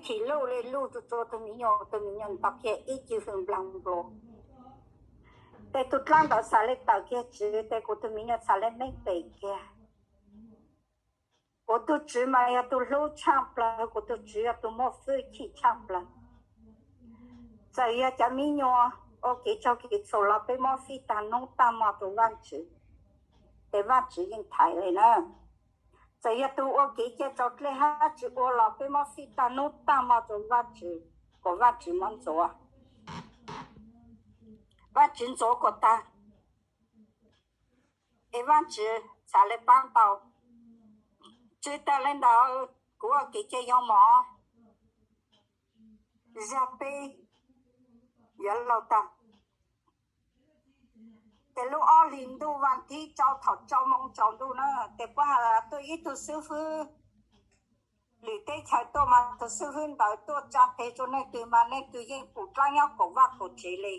chim luj li luj rua rua tug miv nyuas, tug miv nyuas nto kiag ib cw hws nplaag nplua. Tes tug dlaab ntawd txhad le tawm kiag tswv, tes kuv tug miv nyuas txhad le meej pem kiag. Kuv tug tswv mas yog tug hlub tshaaj plawg, kuv tug tswv yog tug muaj fwj chim tshaaj plawg. Txawm yog cov miv nyuas ua kev tsaug kev txhum los peb muab fij taag nub taag mo rua Vaajtswv, tes Vaajtswv yeej thaiv le na. Txawm yog tug ua kev cai txaus dlej hab tsi ua los peb muab fij taag nub taag mo rua Vaajtswv, kuas Vaajtswv muab ntxuav. Vaajtswv ntxuav kuas taag, es Vaajtswv txhad le paab tau. Tsi tas le ntawd, kuv ua kev cai yoo mov zag peb yuav laug taag. Tes lub ob hlis ntuj vas thib rau thaum rau moo tsaus ntuj na, tes puab has tuaj ib tug xib fwb lwm teb chaws tuaj mas tug xib fwb ntawd tuaj tsa tes rua leej twg mas leej twg yeej pum dlaab nyob kaum vaj kaum tsev le.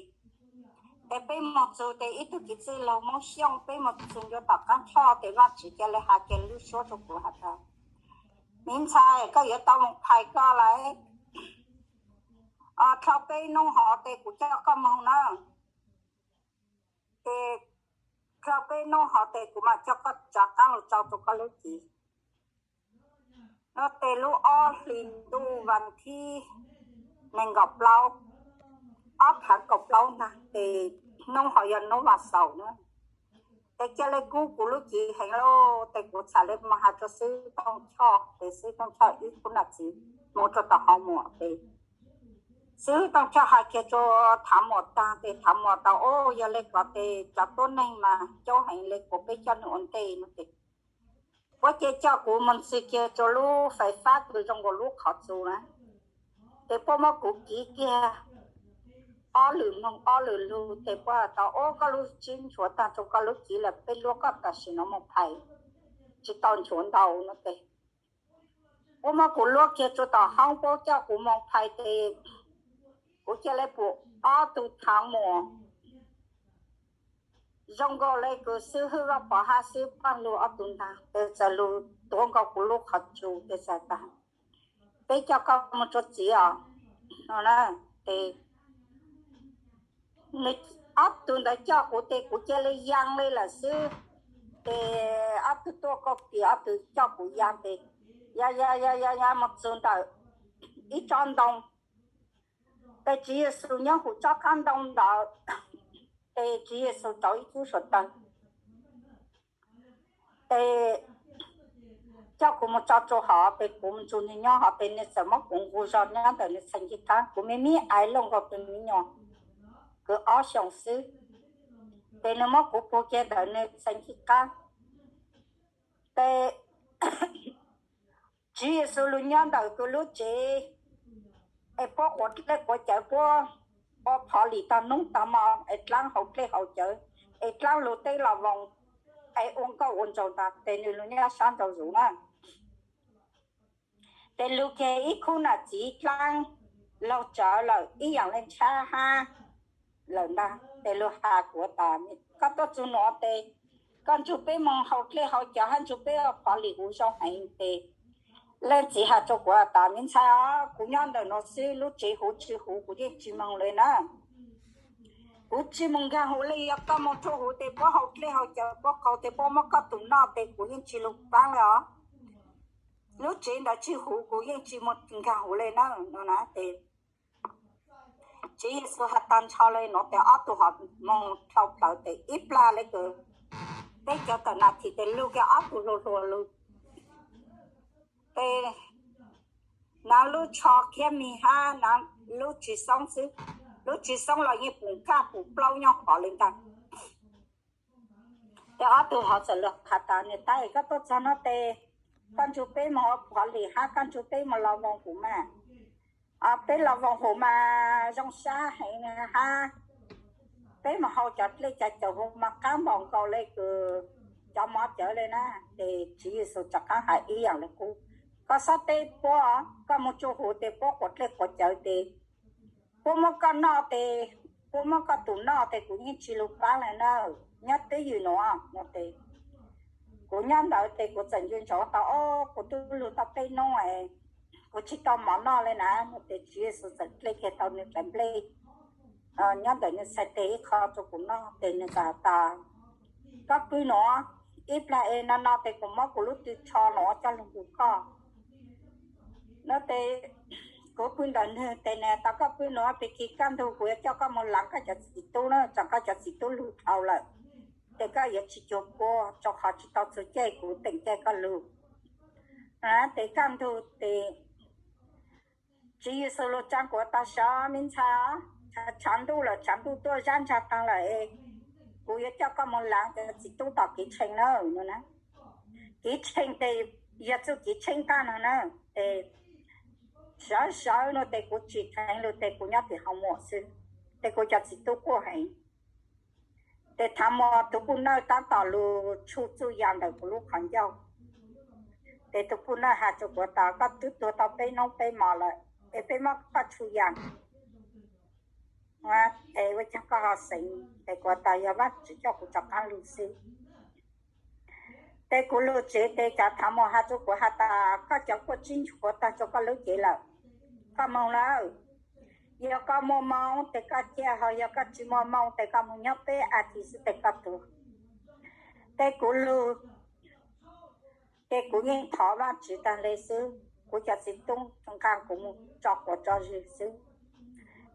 Tes peb moog txug tes ib tug kev txwj laug Moob Xyooj, peb moog txug ntua tom qaab choj tes Vaajtswv ca le has kiag lub suab rua kuv has tas, miv ntxhais, koj yuav tau moog phais koj lawm. Dlhau peb nub hov tes kuv coj koj moog na. Tes dlhau peb nub hov tes kuv mam coj koj rov qaab lug rau koj lub cev. Nub tes lub ob hlis ntuj vas thib neeg nkaum plaub, ob phaav kaum plaub ntag, tes nub hov yog nub vas xaum na. Tes ca le kub kuv lub cev heev lauj, tes kuv txhad le moog has rua xib hwb Tooj Choj, tes xib hwb Tooj Choj ib khub nam txiv moog rua tom hauv muam tes xib hwb Tooj Choj has kiag rua Thaav Muas taag, tes Thaav Muas tau, o, yog le kod tes cov tuab neeg mas caub heev le, kuas peb coj nwg ua ntej no tes puab ca coj kuv moog ntxig kiag rua lub fais fab kws zoo nkaus lub qhov txus na. Tes puab muab kuv kiv kiag ob lwm moog ob lwm lug, tes puab has tas, o, koj lub tsib nchuav taag rua koj lub cev lawm, peb luab koj tam sim no moog phais, tsi tau nchuav ntau no tes puab muab kuv luab kiag rua tom hoob, puab coj kuv moog phais tes kuv ca le pum ob tug Thaav Muas zoo nkaus le kws xib hwb Vaj Pov hab xib hwb Paaj Lug ob tug ntaag, tes txawm lug tuav nkaus kuv lub qhov tsua tes txawm tas, peb coj koj moog rua txiv os no na. Tes ob tug ntawd coj kuv tes kuv ca le yaa le lawm xwb. Tes ob tug tuaj kaum pim, ob tug coj kuv yaa tes ya ya ya ya ya moog txug ntawm ib tsob ntoo. Tes Tswv Yexus nyob huv tsob qaab ntoo ntawd, tes Tswv Yexus rauv ib cub suav tawg, tes coj kuv moog tso rua hov, tes kuv moog nrug nwg nyob hov, tes nwg txawm muab kuv nqug zog nyob ntawm nwg txhais ncej qaab. Kuv me me aiv luj nkaus tug miv nyuas kws ob xyoos xwb, tes nwg muab kuv puag kiag ntawm nwg txhais ncej qaab. Tes Tswv Yexus lug nyob ntawm kws lub tsev, es puab quav dlej quav cawv, puab ua phov lim taag nub taag mo, es dlaab haus dlej haus cawv, es dlaab lug teb los voos, es ua nkauj ua nraug ntaag, tes nwg lug nyob sab nraud zuj na. Tes lug kiag ib khub nam txiv dlaab laug tsawv lawm ib yaam le ntshab hab lawm ntaag, tes lug has kuv tas, koj tuaj txug nuav tes koj nrug peb moog haus dlej haus cawv hab nrug peb ua phov lim huv zoo heev. Tes leej txiv has rua kuv tas, miv ntxhais os, kuv nyob ntawm nuav xwb, lub tsev huv tsi huv kuv yeej tsi moog le na. Kuv tsi moog nkaag huv le, yog koj moog rua huv tes puab haus dlej haus cawv puab qaug tes puab muab koj tus noj tes kuv yeej tsi lug paab le os. Lub tsev ntawd tsi huv kuv yeej tsi moog nkaag huv le na no na. Tes Tswv Yexus has tag nrho le nuav tes ob tug hov moog dhau plawv tes ib plag le kws peb cov tawm nas this tes lug kiag ob tug hluas hluas lug. Tes naav lub tsho khiab mig hab naav lub tswv xoob xwb, lub tswv xoob los yeej pum kaj pum plaub nyob hov le ntag. Tes ob tug hov txawm lug has tas, niam tais, koj tuaj txug nuav tes koj nrug peb moog ua phov lim hab koj nrug peb moog los voos huv mas. Peb los voos huv mas zoo sab heev hab peb moog haus cov dlej cov cawv huv mas qaab npaum nkaus le kws cov mov cawv le na. Tes Tswv Yexus rov qaab has ib yaam le qub, koj xob teb puab, koj moog tsuj huv tes puab quav dlej quav cawv tes puab muab koj noj tes, puab muab koj tus noj tes kuv yeej tsi lug paab le na. Nyob twj ywm nuav no tes kuv nyob ntawd tes kuv txawm nco ntsoov tas, o, kuv tub lug tau peb nub es kuv tsis tau mov noj li na. Ces Tswv Yexus txawm dle kiag tau nws daim nplej nyob ntawm nws txhais tes ib qho rau kuv noj, ces nws txawm tas, koj pw nuav, ib plag es no no ces kuv muab kuv lub tw tsho nuav coj lug nqus koj no. Ces kuv pw ntawm nws, ces nws tas, koj pw nuav, pig kig kaj ntug kuv yuav coj koj moog laav koj cov txiv tub na, tsam koj cov txiv tub lug dhau lawm, ces koj yuav tsis cuag kuv, rau qhov tsis tau txug caij kuv teem caij koj lug. Ces kaj ntug ces Tswv Yexus lug tsaa kuv tas, sawv me ntxhais, tshav ntuj lawm, tshav ntuj tuaj zab ntsag taag lawm, kuv yuav coj koj moog laav cov txiv tub tom kev tsheej na. Kev tsheej ces yog txuj kev tsheej tag no na. Ces sawv sawv no ces kuv tsim dheev lug ces kuv nyob tim hoo muam xwb, ces kuv cov txiv tub quaj heev. Ces thav muas tug puj nawj taab tom lug tshu txuj yas ntawm kuv lub qhov ncauj. Ces tug puj nawj has rua kuv tas, koj twb tuag tau peb nub peb mos lawm, es peb muab koj tshu yas es ua caag koj ho xeev? Ces kuv tas, yog Vaajtswv coj kuv rov qaab lug xwb. Ces kuv lug tsev ces cov thav muas has rua kuv has tas, koj cov quaj tsib ntsug quav taag rua koj lub cev lawm, koj moog lawm. Yog koj muaj moo ces koj cia, ho yog koj tsis muaj moo ces koj moog nyob peb as thiv xwb ces koj tuag. Ces kuv lug, ces kuv yeej thov Vaajtswv taag le xwb, kuv cov txiv tub nqaa kuv moog tso quav tso zig xwb.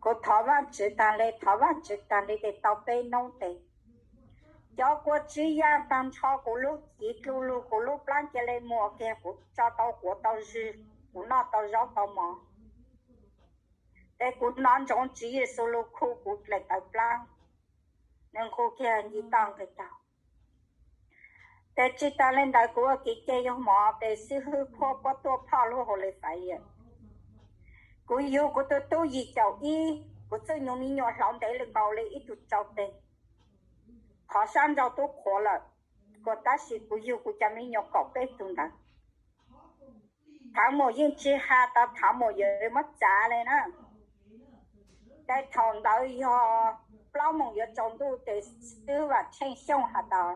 Kuv thov Vaajtswv taag le, thov Vaajtswv taag le ces tau peb nub ces cov quaj tsib yaaj taag nrho kuv lub cev dlu lug, kuv lub plaab ca le muas kiag, kuv tso tau quav tau zig, kuv noj tau zaub tau mov. Ces kuv nov ntsoov Tswv Yexus lug khu kuv dlaim tawv plaab, nws nqug kiag nce toj nqis taug. Ces tsis taag le ntawd kuv ua kev cai yug mov ces xib hwb Phuab puab tuaj phoj lub hauv le faiv yam. Kuv yug kuv tug tub yim caum ib, kuv txwj nyuas me nyuam hlauv ntev le nkaus le ib tug tsau teg. Qhov sab nraud tub qhuav lawm, kuas tab sis kuv yug kuv cov me nyuam kaum peb tug ntawd. Thav muam yeej tsis has tas thav muam yuav muab txav le na. Ces thaum ntawd yog plaub moos yuav tsaus ntuj ces xib hwb Vam Tsheej Xyooj has tas,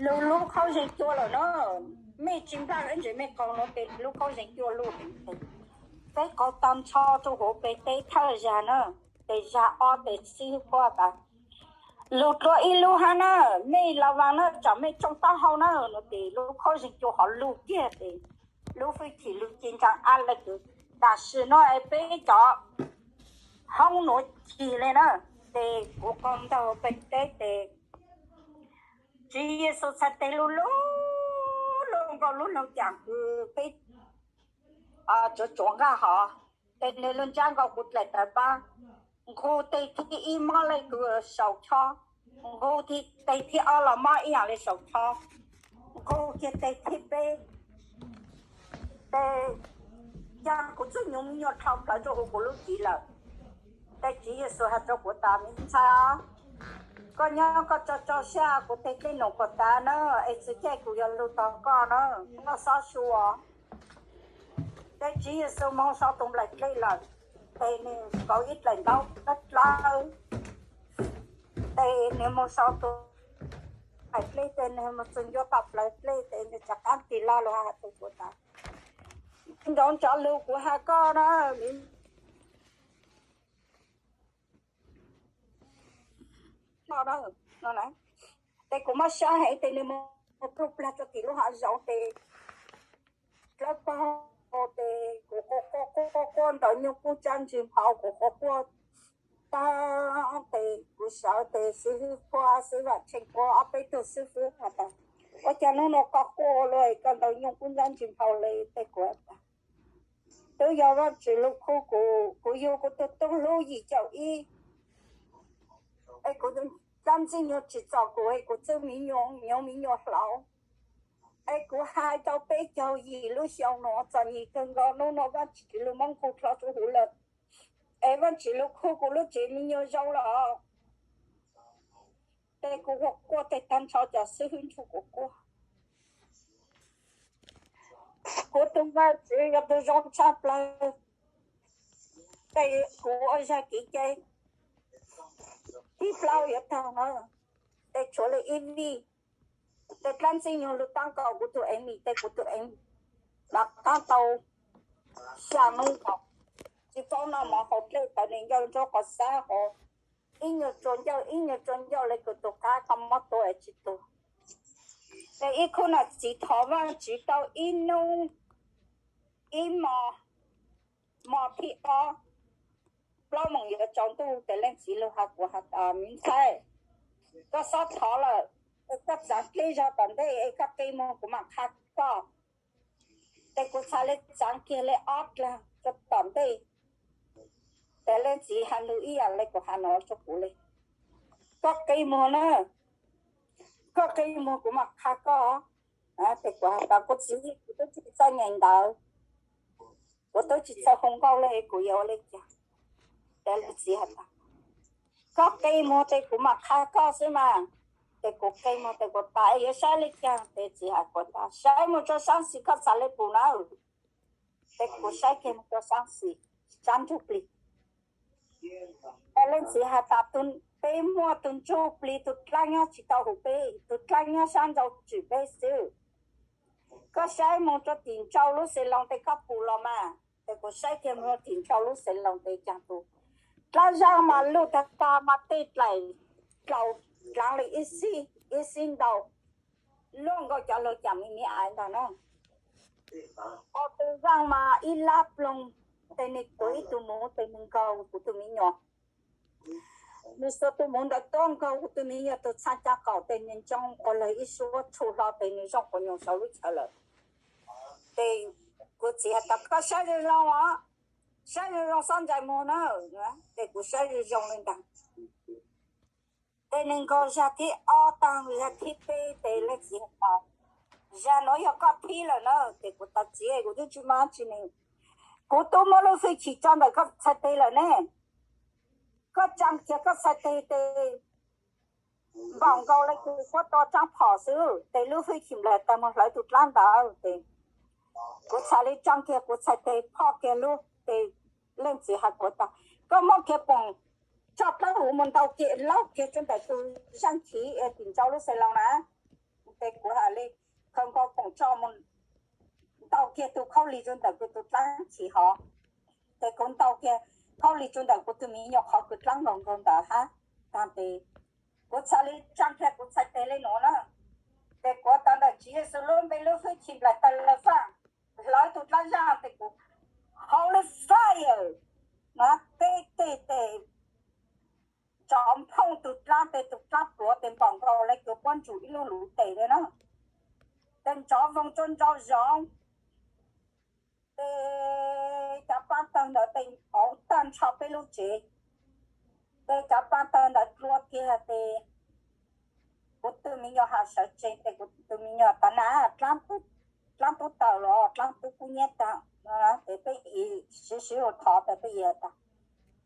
lug lub khaub zig cua lawm na, mej tsis npaj ib ntsis mej qaug nuav ces lub khaub zig cua lug. Peb qaug tag nrho rua huv peg teb thawj zag na, ces zag ob ces xib hwb Phuab tas, lug dlua ib lub hab na, mej los vaas na, tsam mej tsooj taub hau na no ces lub khaub zig cua ho lug kiag ces lub fwj chim lug ci ntsaa ab le kws. Tam sim no es peb cov hoob nuav cig le na, ces kuv qaug ntaug peg teb ces Tswv Yexus txhais teg lug lug lug nkaus lub noog caam kws peb tsuav tsuav nqaj hov, ces nws lug ntsab nkaus kuv dlaim tawv paab, nqug teg thib ib mob le kws saum chob, nqug teg thib ob los mob ib yam le saum chob, nqug kiag teg thib peb, ces yog kuv txwj nyuas me nyuam dhau plawv rua huv kuv lub cev lawm. Ces Tswv Yexus has rua kuv tas, me ntxhais, koj nyob koj tso tso sab kuv teg dlej num puas tas na, es txug caij kuv yuav lug tog koj na, koj xob su os. Ces Tswv Yexus moog sau tus nplaim dlej lawm, ces nws kauv ib dlaim ntaub dlawb dlawb, ces nws moog sau tus nplaim dlej ces nws moog txug ncua tom plawv dlej ces nws rov qab tig lug has rua kuv tas, nrov nrov lug kuv has koj na, ces kuv mob sab heev ces nws moog pluj plag rua tim lub hav zoov ces dlawb paug ces kuv quaj quaj quaj quaj quaj, ntaus nyuj kub ntsab ntswg nphau, kuv quaj quaj tag ces kuv sawv ces xib hwb Phuab, xib hwb Vam Tsheej Phuab, ob peb tug xib hwb has tas, ua cas nub nua koj quaj ua luaj, koj ntaus nyuj kub ntsab ntswg nphau le? Ces kuv tas, twb yog Vaajtswv lug khu kuv, kuv yug kuv tug tub hlub yim caum ib, es kuv dlaab ntxwg nyuas tsim txom kuv es kuv txwj me nyuam, nyuam me nyuam hlauv, es kuv hais tau peb caug yim lub xyoo nuav txom nyem kawg nkaus, nub nua Vaajtswv lug muab nqug dlhau rua huv lawm, es Vaajtswv lug khu kuv lub tsev me nyuam zoo lawm. Ces kuv quaj quaj ces tag nrho cov xib hwb nrug kuv quaj. Kuv tug Vaajtswv yog tug zoo tshaj plawg, ces kuv ua zag kev cai thib plaub yuav taag na, ces tshuav le ib vij, ces dlaab ntxwg nyuas lug taab nkaus kuv tug ev mis, ces kuv tug ev mas qaab tau Xya hnub nkaus, tsis paub noj mov haus dlej, tawv niam ncauj ntsuab qos xab hauv, ib nyuag tsua ncauj ib nyuag tsua ncauj li kws tus qab koj muab tua tsis tuag. Ces ib khub nam txiv thov Vaajtswv tau ib hnub, ib hmo, hmo thib ob, plaub moos yuav tsaus ntuj tes leej txiv lug has kuv has tas, me ntxhais, koj xob thov lawm, es koj txaav kiag zog tom ntej es koj qi moog kuv mam qha koj. Ces kuv txhad le txaav kiag le ob dlaag rua tom ntej. Ces leej txiv has lug ib yaam le kuv has no rua kuv le, koj qi moog na, koj qi moog kuv mam qha koj. Ces kuv has tas, kuv txiv, kuv tub tsi txawj nyem ntawv, kuv tub tsi txawj hu nkauj le, kuv yuav ua le caag? Ces leej txiv has tas, koj qi moog tes kuv mam qha koj xwb mas. Ces kuv qi moog tes kuv tas, yuav saib le caag? Tes txiv has kuv tas, saib moog rua saab xis koj txhad le pum nawb. Ces kuv saib kiag moog rua saab xis, saab ntsuj plig. Ces leej txiv has tas, peb muaj tug ntsuj plig, tug dlaab nyob tsis tau huv peb, tug dlaab nyob saab nrau tswm peb xwb. Koj saib moog rua tim nrau lub xeev loos tes koj pum los mas. Ces kuv saib kiag moog rua tim nrau lub xeev loos tes caag tug dlaab zaaj mas luj tag tag mas tej dlaim dlaus dlaav le ib xib ntau, luaj nkaus cov lug caam me me ais ntag na. Ob tug zaaj mas ib lab ploog, tes nwg tuav ib tug muv tes nwg nkaug kuv tug miv nyuas. Nwg xuas tug muv ntawd tuab nkaug kuv tug miv nyuas tug txhaj caj qaum tes nwg ntsoog quas lawg ib suab tshuj hlo tes nwg zooj quas nyoos saum lub chaw lawm. Ces kuv txiv has tas, koj saib zoo zoo os, saib zoo zoo xob ntsais muag na. Ces kuv saib zoo zoo le ntag. Ces nwg nkaug zag thib ob taag zag thib peb tes leej txiv has tas, zag nuav yog koj thib lawm na. Ces kuv tas, txiv, kuv tub tsi muaj dlaab tsi ne, kuv tub muab lub fwj chim tso ntawm koj txhais teg lawm ne. Koj tsaa kiag koj txhais teg tes npaum nkaus le kws huab tua tsaab phom xwb, tes lub fwj chim nplaim tag moog hlawv tug dlaab ntawd. Ces kuv txhad le tsaa kiag kuv txhais teg phoj kiag lub, tes leej txiv has kuv tas, koj muab kiag poom tsoj dlaab huv moog ntau kiag laub kiag rua ntawm tug zaaj chiv tim nrau lub xeev loos na. Ces kuv has le, khaws nkaus poom tsoj moog ntau kiag tug khaub lig rua ntawm kuv tug dlaab chiv hov. Ces kuv ntau kiag khaub lig rua ntawm kuv tug miv nyuas qhov kws dlaab nkaus nkaus ntawd hab. Taag tes kuv txhad le tsaa kiag kuv txhais teg le nuav na. Ces kuv tas, ntawm Tswv Yexus lub npe, lub fwj chim nplaim tawg lawm faaj, hlawv tug dlaab zaaj. Tes kuv, holy fire, na, peb teg tes nrov nphooj tug dlaab, tes tug dlaab pluav tes npaum nkaus le kws puab ntsum ib lub luv tes le na. Tes nrov voog rua nrau zoov. Tes cov paab tawg ntawd tes auv tag nrho peb lub tsev. Tes cov paab tawg ntawd dlua kiag tes kuv tug miv nyuas has sawv tsees tes kuv tug miv nyuas tas, na, dlaab tub tawg los dlaab tub kub nyab taag. Tes peb sib sib ua thov tes peb tas,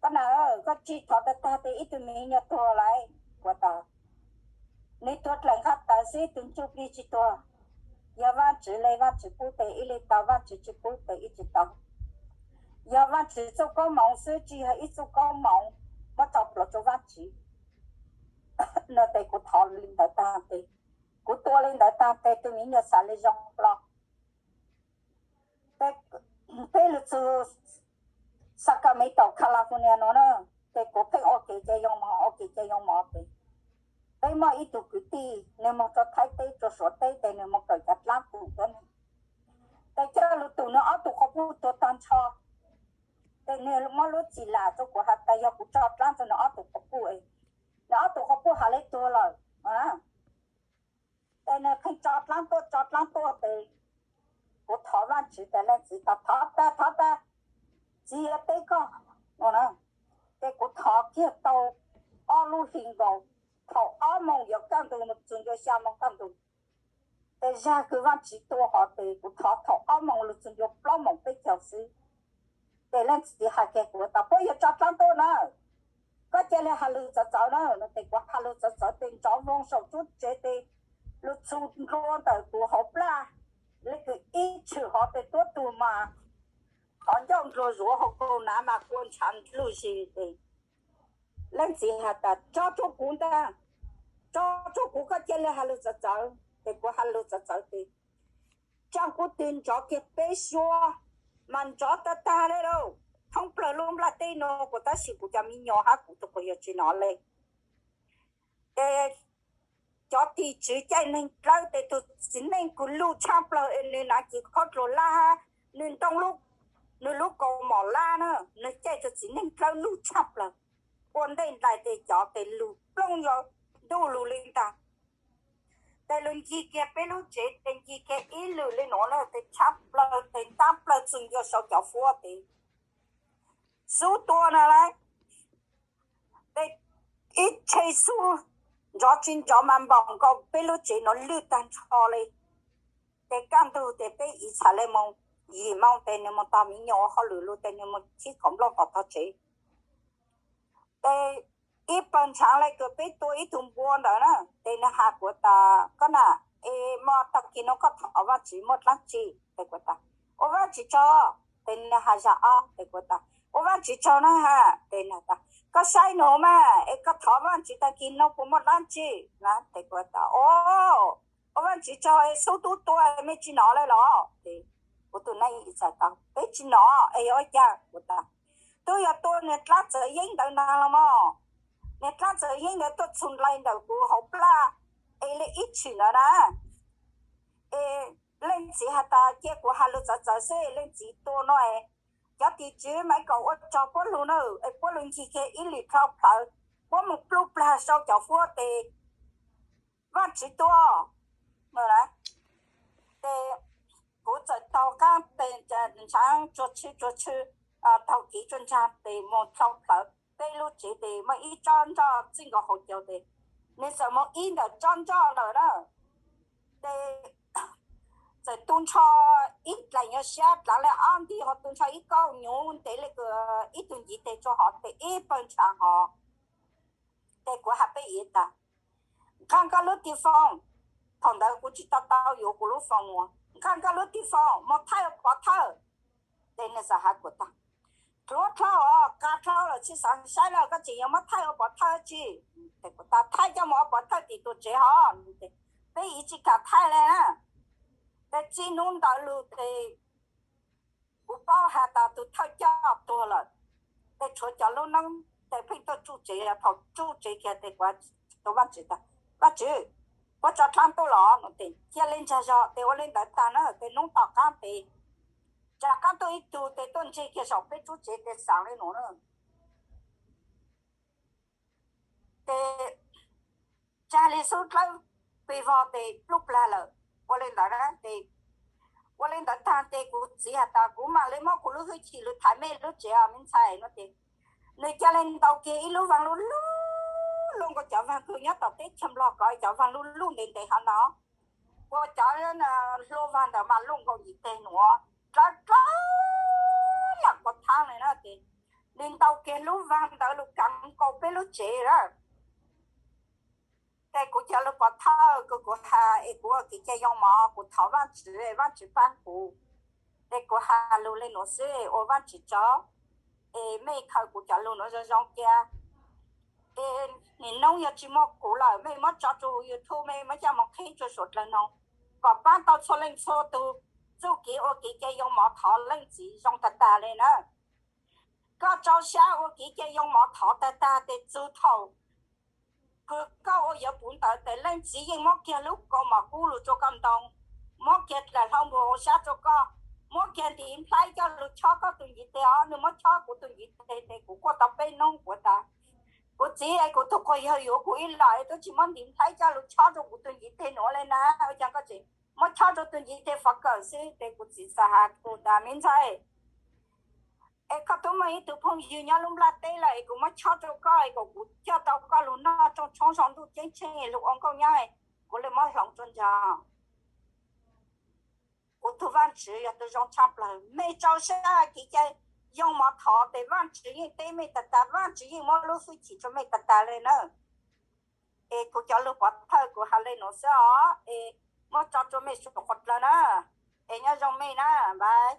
koj na, koj tsi thov tag tag tes ib tug miv nyuas tuag lawm. Kuv tas, nwg tuag dlaim nqaj tawv xwb, tug ntsuj plig tsi tuag. Yog Vaajtswv le Vaajtswv pub tes ib leeg tau, Vaajtswv tsi pub tes ib tsi tau. Yog Vaajtswv txuj koob moov xwb, tsi yog ib txuj koob moov muab tso plhuav rua Vaajtswv. No tes kuv thov le ntawd taag tes, kuv tua le ntawd taag tes tug miv nyuas xav le zoo hlo. Peb lug txug Sacramento, California nuav na, tes kuv pheej ua kev cai yoo mov, ua kev cai yoo mov tes peb muaj ib tug kwv tij, nwg moog rua Thaib teb rua Suav teb tes nwg moog kawm cov dlaab pum tuab neeg. Tes coj lug tum nwg ob tug quas puj tuag taag nrho. Tes nwg muab lub txim lam rua kuv has tas yog kuv tso dlaab rua nwg ob tug quas puj, nwg ob tug quas puj has le tuag lawm. Tes nwg pheej tso dlaab tuaj tso dlaab tuaj tes kuv thov Vaajtswv tas, leej txiv tas, thov tag thov tag, txiv yuav teb koj. Tes kuv thov kiag tau ob lub hli nkaus, thaum ob moos yuav kaj ntug lug txug ncua xya moos kaj ntug. Tes zag kws Vaajtswv tua hov tes kuv thov thaum ob moos lug txug ncua plaub moos peb caug xwb. Tes leej txiv has kiag kuv tas, puab yuav tso dlaab tuaj na, koj ca le has lug txawv txawv na. No tes kuv has lug txawv txawv tes nrov voog saum tub tsev tes lug txug nrua ntawm kuv hauv plaj, le kws ib tshwm hov tes tuab tug mas qhov ncauj nruag zuav hauv kaus nav mas kua ntshav lug zig tes leej txiv has tas, tso rua kuv ntag, tso rua kuv, koj ca le has lug txawv txawv. Tes kuv has lug txawv txawv tes tsaaj kub tw nrov kiag peb suab, mas nrov tag tag li lauj, thoob plaws lub nplaj teb no kuv, tab sis kuv cov me nyuam hab kuv tus quas yawg tsis hnov li. Ces cov tim tswv caij neeg dlawb tes tus txiv neej kws luj tshaj plaws es nws hnav kis khob dluag lab, nws ntoo, nws lub kaus mom lab na, nws caij tus txiv neej dlawb luj tshaj plaws. Ua ntej ntais tes cov tes lug plooj yog ntuj lug li ntag. Tes lug ncig kiag peb lub tsev tes ncig kiag ib lwm li nuav na tes tshab plaws tes ntab plaws txug ncua saum cov fuab tes xub tua na lawm. Tes ib tshee xub nrov tsis nrov mas npaum nkaus peb lub tsev nuav lwj tag nrho li. Ces kaj ntug tes peb ib txhais le moos yim moo tes nws moog tog miv nyuas ua hauj lwm lug tes nws moog chib kaum nplooj tom tog tsev. Tes ib pawg ntshaav le kws peb tua ib tug npua ntawd na, tes nws has kuv tas, koj na, es moog tag kis nuav koj thov Vaajtswv muaj dlaab tsi? Tes kuv tas, ua Vaajtswv tsaug. Tes nws has zag ob tes kuv tas, ua Vaajtswv tsaug na has. Tes nws tas, koj saib nuav mas es koj thov Vaajtswv tag kis nuav puas muaj dlaab tsi na? Tes kuv tas, o, ua Vaajtswv tsaug es xub tub tua mej tsis nov le los? Tes kuv tus neej txais tau, peb tsis nov es yog ua cas? Kuv tas, tub yog tua niag dlaab txawv yeeb ntawd ntaag los mog. Niag dlaab txawv yeeb ntawd tuaj txug nqaij ntawm kuv hauv plaj es le ib tshwm ntawd na. Es leej txiv has tas cia kuv has lug txawv txawv xwb, leej txiv tua no es cov tim tswv Maiv Kaum ua tsaug puab lug na, es puab lug ncig kiag ib lwm dlhau plhawv, puab moog pluj plag sau cov fuab tes Vaajtswv tua. Tes kuv txawm taug qaab tes ntshaav tsuag tshwb tsuag tshwb, taug kev tsuag ntshaav tes moog dlhau plhawv peb lub tsev tes muaj ib tsob nroj txij nkaus hauv caug tes nws txawm moog ib ntawm tsob nroj lawm na. Tes txawm tu nrho ib dlaim nyuag siab dlaav le ob nti ho tu nrho ib kauj nyuv ntev le kws ib tug nciv teg rua hov tes ib pawg ntshaav hov. Tes kuv has peb ib tas, nqaa koj lub tiv fooj. Thaum ntawd kuv tsis tau tau yuav kuv lub fooj ua, nqaa koj lub tiv fooj moog thaij ua pov thawj. Tes nws txawm has kuv tas, dluav dlhau os, qas dlhau lawm tsis xaav saib lawm, koj tseem yuav muab thaij ua pov thawj tsi? Tes kuv tas, thaij coj mus ua pov thawj tim tus tsev hov. Peb ib tsis kam thaij le na. Tes txij hnub ntawd lug tes kuv paub has tas tus thawj coj tuag lawm, tes tshuav cov lub neeb tes pheej tuaj tsuj tsev, thaum tsuj tsev kiag tes kuv tus Vaajtswv tas, Vaajtswv, puab tso dlaab ntuj los? Tes cia li ntsag zog. Tes ua li ntawd tag na, tes hnub tom qaab tes tsa qaab tuaj ib tug tes tuaj ntseg kiag saum peb lub tsev tes xaav le nuav na. Tes tsag li xub dlawb pes vog tes pluj plag lawm. Ua li ntawd na tes, ua li ntawd tag tes kuv txiv has tas kuv mam li muab kuv lub hwj chim lug thaiv mej lub tsev os me ntxhais no tes, nws ca le ntaus kiag ib lub vaag luj luj, luj nkaus cov vaag kws nyob tom teb chaws Nplog ko cov vaag luj luj ntev ntev hov ntawd, ua cov hlua vaag ntawd mas luj nkaus ntiv teg nuav, dlawb dlawb lam quas thaab le na tes, nws ntaus kiag lub vaag ntawd lug kaav nkaus peb lub tsev lawm. Tes kuv cov lug pov thawj kws kuv has es kuv ua kev cai yoo mov, kuv thov Vaajtswv, Vaajtswv paab kuv. Tes kuv has lug le nuav xwb, ua Vaajtswv tsaug es mej khaws kuv cov lug nuav zoo zoo cia. Es nim noob yog tsis muaj kuv lawm, mej muab tso rua YouTube, mej muab coj moog qhib rua suav dlawg noog, kom paab tau txhua leej txhua tug txuj kev ua kev cai yoo mov thov leej txiv zoo tag tag le na. Koj rau sab ua kev cai yoo mov thov tag tag tes txug thaum kws koj ua yuav puv ntawd tes leej txiv yeej muab kiag lub kaus mom kub lug rua koj ntoo, muab kiag dlaim hlau npus hauv sab rua koj, muab kiag ntiv nplhaib coj lug chob koj tus ntiv teg os. Nws muab chob kuv tus ntiv teg tes kuv quaj tau peb nub kuv tas, kuv txiv es kuv tug quas yawg yuav kuv ib los es twb tsis muab ntiv nplhaib coj lug chob rua kuv tus ntiv teg nuav le na, ua cas koj tseem muab chob rua tus ntiv teg fov kawm xwb? Tes kuv txiv txawm has kuv tas, me ntxhais, es koj twb muaj ib tug phooj ywg nyob lub nplaj teb lawm es kuv muab chob rua koj es kom kuv coj tau koj lug noj rooj tshoob zoo ntuj ceeb tsheej lug ua nkauj nyab, kuv le muab hloov rua ntag. Kuv tug Vaajtswv yog tug zoo tshaj plawg, mej rau sab kev cai yoo mov thov tes Vaajtswv yeej teb mej tag tag, Vaajtswv yeej muab lub hwj chim rua mej tag tag le na. Es kuv cov lug pov thawj kuv has le nuav xwb os, es muab tso rua mej suav dlawg na, es nyob zoo mej na, bye.